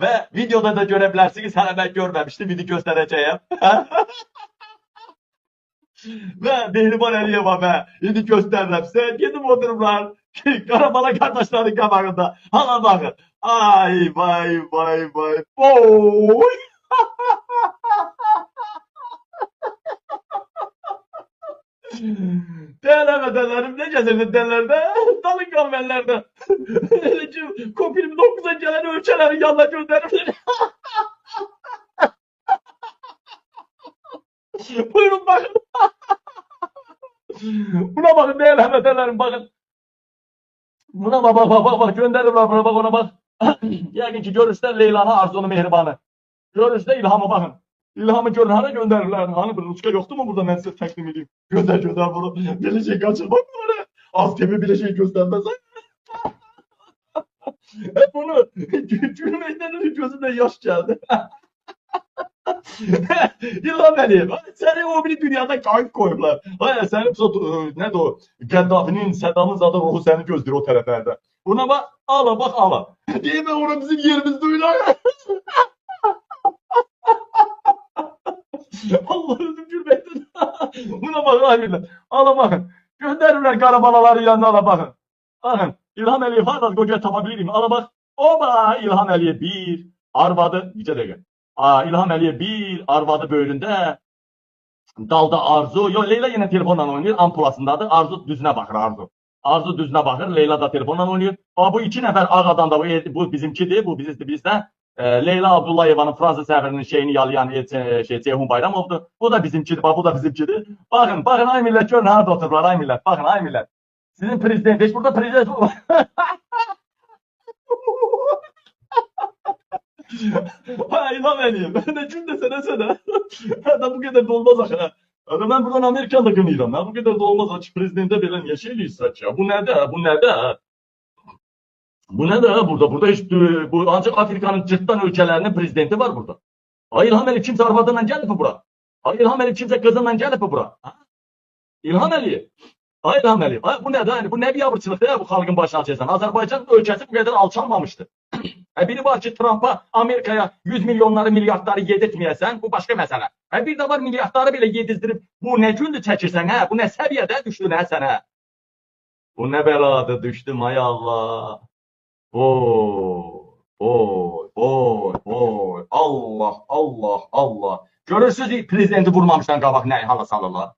Və videoda da görə bilərsiniz. Hələ mən görməmişdim. İndi göstərəcəyəm. Və Mehriban Əliyeva və indi göstərirəm sizə. Gedib oturublar Qarabala qardaşların qabağında. Hala baxın. Ay vay vay vay. Oy. Değerli vətənlərim, nə gəzirdi dəllərdə? Dalın qalməllərdə. Elə ki, COP29-a gələn ölkələrin yanına göndəriblər. Buyurun baxın. Buna baxın, değerli vətənlərim, baxın. Buna bak, bak, bak, bak, bak, göndəriblər buna, bak, ona bak. Yəqin ki, görürsə Leylanı, Arzunu, Mehribanı. Görürsə İlhamı, baxın. İlhamı görün, hara göndərirlər? Hani bir ruçka yoxdur mu burada, mən sizə təqdim edeyim. Göndər, göndər bunu. Belə şey qaçır, bax bunlara. Az TV belə şey göstərməz. Hep bunu gülməkdən ötürü gözümdən yaş gəldi. İlham Əliyev, səni o biri dünyada qayıb qoyublar. Ay, səni nədir o? Qəddafinin, Səddamın zadı ruhu səni gözləyir o tərəflərdə. Buna bax, ala bax, ala. Deyim, ora bizim yerimizdə oynar. Allah özüm gülməkdən. Buna baxın, ay millet. Ala baxın. Göndərirlər qarabalaları yanına, ala baxın. Baxın, İlham Əliyev harada qoca tapa bilirim. Ala bax. Oba, İlham Əliyev bir, arvadı, neçə dəqiqə? İlham Əliyev bir, arvadı böyründə, dalda Arzu. Yo, Leyla yenə telefonla oynayır, ampulasındadır. Arzu düzünə baxır, Arzu. Arzu düzünə baxır, Leyla da telefonla oynayır. Bu iki nəfər ağ adam da bu bizimkidir, bu bizimdir bizdə. Leyla Abdullayevanın Fransa səfirinin şeyini yalayan Ceyhun Bayramovdur. Bu da bizimkidir, bax, bu da bizimkidir. Baxın, baxın, ay millət, görün harada otururlar, ay millət, baxın, ay millət. Sizin prezident, heç burada prezident Ay İlham Əliyev, nə gün desə, nəsə də. Da bu qədər də olmaz axı. Mən buradan Amerikanı da qınayıram. Bu qədər də olmaz axı, prezidentə belə niyə şey eləyirsən ki? Bu nədir, bu nədir? Bu nədir ha burada? Burada heç bu ancaq Afrikanın cırtdan ölkələrinin prezidenti var burada. Ay İlham Əliyev kimsə arvadıyla gəlib bura? Ay İlham Əliyev kimsə qızıyla gəlib bura? Ha? İlham Əliyev. Ay İlham Əliyev. Ay bu nədir? Yəni, bu nə biabırçılıqdır bu xalqın başına açırsan? Azərbaycan ölkəsi bu qədər alçalmamışdı. Biri var ki, Trumpa, Amerikaya 100 milyonları, milyardları yedirtməyəsən, bu başqa məsələ. Bir də var milyardları belə yedizdirib, bu nə gündür çəkirsən, hə? Bu nə səviyyədə düşdün, hə sən, hə? Bu nə bəladır düşdüm, ay Allah. Oy, oy, oy, oy, Allah, Allah, Allah. Görürsünüz, prezidenti vurmamışdan qabaq nə hala salırlar.